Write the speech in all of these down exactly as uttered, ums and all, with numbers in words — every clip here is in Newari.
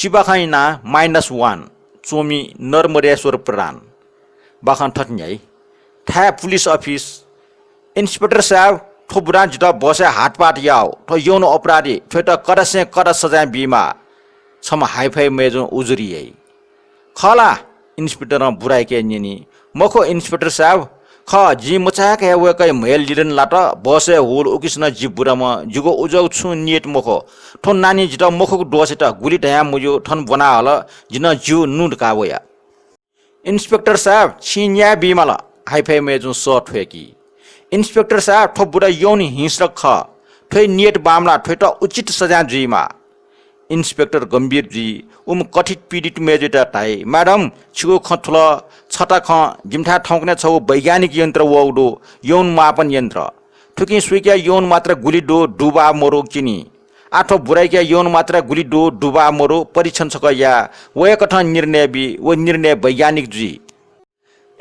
चिबाखंया नां माइनस वान, च्वमि नर्मदेश्वर प्रधान। बाखं थथे न्ह्याइ। Thigh police office. इन्सपेक्टर साहेब, थ्व बुरां जितः बसय् हातपात याः, थ्व यौन अपराधी, थ्वयात कडासें कडा सजाँय बीमाः। छम्ह हाइफाइ मय्जुं उजुरी याइ। खः ला? इन्सपेक्टरं बुरायाके न्यनी। मखु इन्सपेक्टर साहेब, खः, जिं मचाय्क हे वय्कःया म्हय् लिधना लात, बसय् हुल, उकिसनं जि बुराम्ह, जिगु उजःगु छुं नियत मखु। थ्व नानीं जितः मखुगु दोषयात गुलि धयां मज्यू, थन ब्वना हल, जिं नं ज्यू नु धकाः वया। इन्सपेक्टर साहेब, छिं न्याय बीमाल, हाइफाइ मय्जुं सः थ्वय्की। इन्सपेक्टर साहेब, थ्व बुरा यौन हिंस्रक खः, थ्वया नियत बांमलाः, थ्वयात उचित सजाँय जुइमाः। इन्सपेक्टर गम्भीर जुइ, उम्ह कथित पीडित मय्जुयात धाइ, म्याडम, छिगु खँ थुल, छता खँ, जिमिथाय् थौंकन्हय् छगू वैज्ञानिक यन्त्र वःगु दु, यौन मापन यन्त्र। थुकिं सुयाके यौन मात्रा गुलि दु, दु वा मदु क्यनी। आः थ्व बुरायाके यौन मात्रा गुलि दु, दु वा मदु परीक्षण छकः या, वय्कथं निर्णय बी, व निर्णय वैज्ञानिक जुइ।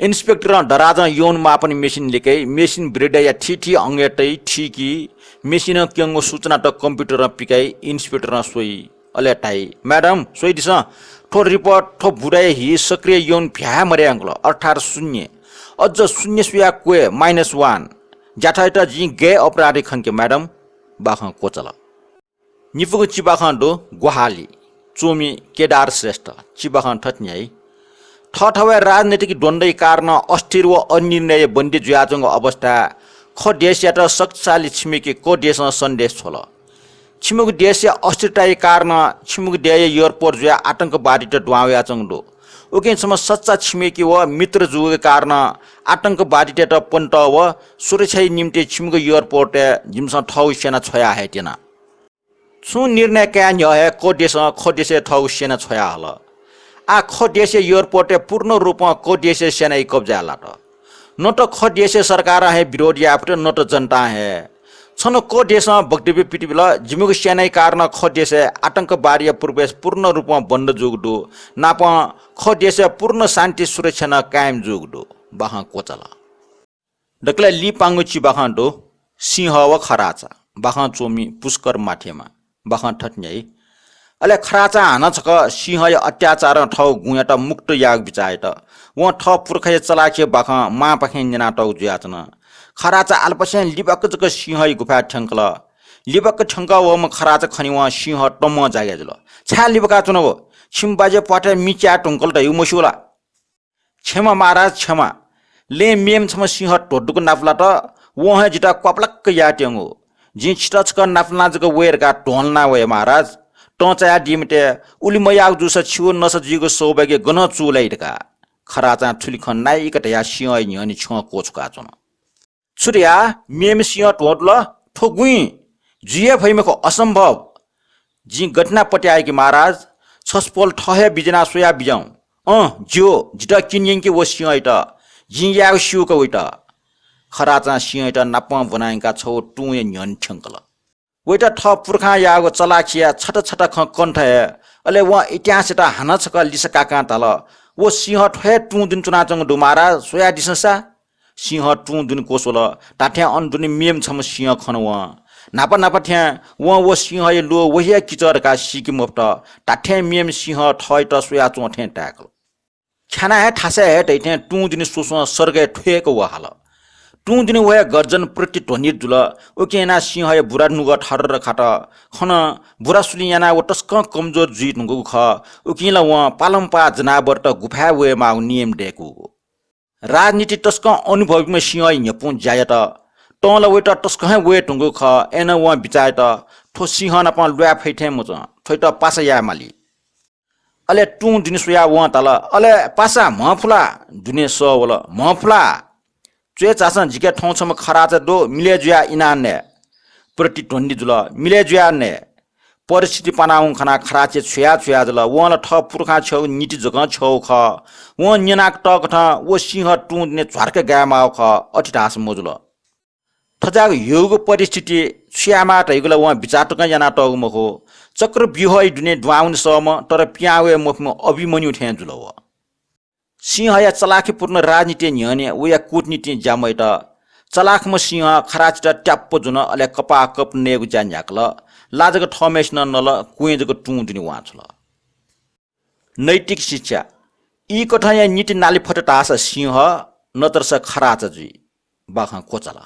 इन्सपेक्टरं दराजं यौन मापन मेसिन लिकइ, मेसिन वृद्धया थीथी अंगय् तइ, थीकी, मेसिनं क्यंगु सूचनात कम्प्युटरं पिकाइ, इन्सपेक्टरं स्वइ, अले धाइ, म्याडम, स्वइदिसँ, थ्व रिपोर्ट, थ्व बुराया हि सक्रिय यौन भ्याः मदयंकल, अर्थात् शून्य। अझ शून्य स्वयाः क्वय्, माइनस वान। ज्याथःयात जिं गय् अपराधी खनके, म्याडम? बाखं क्वचाल। निपुगु चिबाखं दु ग्वाहालि, च्वमि केदार श्रेष्ठ। चिबाखं थथे न्ह्याइ। थःथवय् राजनैतिक द्वन्द्वया कारणं अस्थिर व अनिर्णय बन्दी जुयाच्वंगु अवस्थाय् ख देशयात शक्तिशाली छिमेकी क देशं सन्देश छ्वल। छिमिगु देशया अस्थिरताया कारणं छिमिगु देय् एयरपोर्ट जुयाः आतंकवादीत दुहां वयाच्वंगु दु। उकिं छम्ह सच्चा छिमेकी व मित्र जूगु कारणं आतंकवादीतय्त पनेत व सुरक्षाया निम्तिं छिमिगु एयरपोर्टय् जिमिसं थःगु सेना छ्वया हयेत्यना। छुं निर्णय काये न्ह्यः हे क देशं ख देशय् थःगु सेना छ्वया हल। आः ख देशया एयरपोर्टय् पूर्ण रूपं क देशया सेनाया कब्जाय् लात। न त ख देशया सरकारं हे विरोध याये फुत, न त जनतां हे। छन्हु क देशं वक्तव्य पित बिल, जिमिगु सेनाया कारणं ख देशय् आतंकवादीया प्रवेश पूर्ण रूपं बन्द जूगु दु, नापं ख देशय् पूर्ण शान्ति सुरक्षा नं कायम जूगु दु। बाखं क्वचाल। दकलय् लिपांगु चिबाखं दु सिंह व खराचा। बाखं च्वमि पुष्कर माथेमा। बाखं थथे न्ह्याइ। अले खराचां हानं छकः सिंहया अत्याचारं थःगु गुँयात मुक्त यायेगु बिचाः यात। वं थः पुर्खाया चलाखिया बाखं मांपाखें न्यनातःगु जुयाच्वन। खराचा आलपसें लिबाक्क जक सिंहया गुफाय् थ्यंकल। लिबाक्क थ्यंकः वःम्ह खराचा खनेवं सिंह तमं जागे जुल। छाय् लिबाकाच्वनागु? छिमि बाज्या प्वाथय् मि च्याये धुंकल धयागु मस्यू ला? क्षमा महाराज, क्षमा। लँय् मेम्ह छम्ह सिंह ध्वदुक नापलात, वं हे जितः क्वापलाक्क यायेत्यंगु। जिं छितः छकः नापलाना जक वये धकाः ध्वंलाना वये महाराज। तं चायादी मते, उलि मयाःगु जूसा छिगु नसा जुइगु सौभाग्य गनं चूलाइ धकाः खराचां थुलि खँ नाइक धयाः सिंहया न्ह्यःने छ्यं क्वछुकाच्वन। छु धया? मेम्ह सिंह ध्वदुल? थ्व गुँइ? जुइ हे फइ मखु, असम्भव। जिं गथे याना पत्यायेके महाराज? छसपोल थः हे बिज्यानाः स्वया बिज्याहुँ। अँ, ज्यू, जितः क्यनेयंकि व सिंहयात। जिं यायेगु स्यूक वइत। खराचां सिंहयात नापं ब्वनायंकाः छगू तुंया न्ह्यःने थ्यंकल। वइत थः पुर्खां याःगु चलाखिया छता छता खँ कण्ठ हे। अले वं इतिहासयात हानं छकः लिसा काकां धाल, व सिंह थ्व हे तुं दुने च्वनाच्वंगु दु महाराज, स्वयादिसँ सा। सिंह तुं दुने क्वछुल। धात्थें अन दुने मेम्ह छम्ह सिंह खन वं। न्हापा न्हापा थें वं व सिंहया ल्वः व हे किचः धकाः सीके मफुत। धात्थें मेम्ह सिंह थःत स्वयाच्वं थें ताय्कल। ख्यानाः हे थासय् हये धइथें तुं दुने स्वस्वं सर्गय् थ्वय्क व हाल। तुं दुने व हे गर्जन प्रतिध्वनित जुल। उकिं यानाः सिंहया बुरा नुगः थरर खात। खन, बुरा सुलिं यानाः व तसकं कमजोर जुइ धुंकूगु खः। उकिं ला वं पालंपाः जनावरत गुफाय् वयेमाःगु नियम दय्कूगु। राजनीति तसकं अनुभवीम्ह सिंहया न्ह्यपुं ज्या यात। तं ला वइत तसकं हे वये धुंकूगु खः। अय्नं वं बिचाः यात, थ्व सिंह नाप ल्वाये फइ थें मच्वं, थ्वयात पासा याये माली। अले तुं दुने स्वयाः वं धाल, अले पासा, म्हं फु ला? दुने सः वल, म्हं फु ला? च्वय् झासँ, जिके थौं छम्ह खराचा दु, मिलय् जुयाः इनाः नये। प्रतिद्वन्द्वी जुल, मिलय् जुयाः नये। परिस्थिति पानावंगु खनाः खराचे छुया छुया जुल। वं ला थः पुर्खां छ्यःगु नीति जकं छ्यःगु खः। वं न्यनातःकथं व सिंह तुं दुने झ्वार्क गायेमाःगु खः, अथे धाःसा मजुल। थज्याःगु ह्यूगु परिस्थिति छु यायेमाः धइगु ला वं बिचाः तकं यानातःगु मखु। चक्रव्यूहया दुने दुहां वने सःम्ह तर पिहां वये मफुम्ह अभिमन्यु थें जुल व। सिंहया चलाखीपूर्ण राजनीतिया न्ह्यःने वया कूटनीतिं ज्या मयात। चलाखम्ह सिंह खराचीत त्याप्प जुन, अले कपाः कप नयेगु ज्या न्ह्याकल। ला जक थःम्हय्सिनं नल, क्वँय् जक तुं दुने वांछ्वल। नैतिक शिक्षा। ई कथंया नीति नाली फत धाःसा सिंह, नतरसा खराचा जुइ। बाखं क्वचाल।